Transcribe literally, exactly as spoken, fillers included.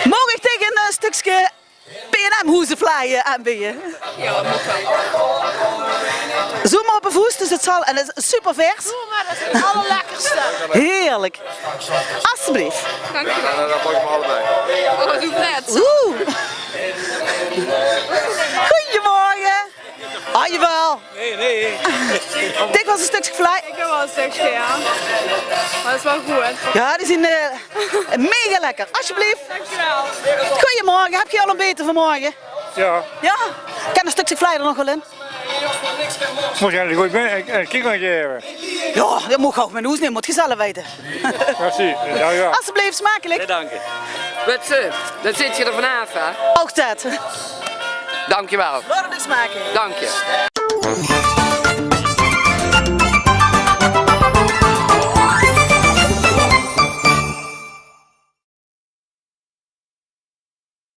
Maag ich dich ein eh, stökske P en M hoezevlaai aanbeje? Zoe mer op de voes, dus het zal, en het is super vers. Doe maar, dat is het allerlekkerste. Heerlijk. Alsjeblieft. Dankjewel. Ja, dat pak ik maar allebei. Oh, doe net. Oeh. Goedemorgen. Ah, jawel. Nee, nee. Dich waals ein stökske vlaai? Ik heb wel een stukje, ja. Maar dat is wel goed. Ja, die zien eh, mega lekker. Alsjeblieft. Dankjewel. Goedemorgen. Hebt geer al ontbete vanmorgen? Ja. Ja? Kan ein stökske vlaai d'r nog waal in? Moet je eigenlijk goed bij een, een kiek aan geven. Ja, dat maag ich ouch mit nao hoes numme, mót geer zelf weite. Merci. Ja, ja. Alsjeblieft, smakelijk. Ja, dank je. Wèt se, dan zit je er vanaf, hè? Ouch dat. Dankjewel. Laot het uch smake. Dank je.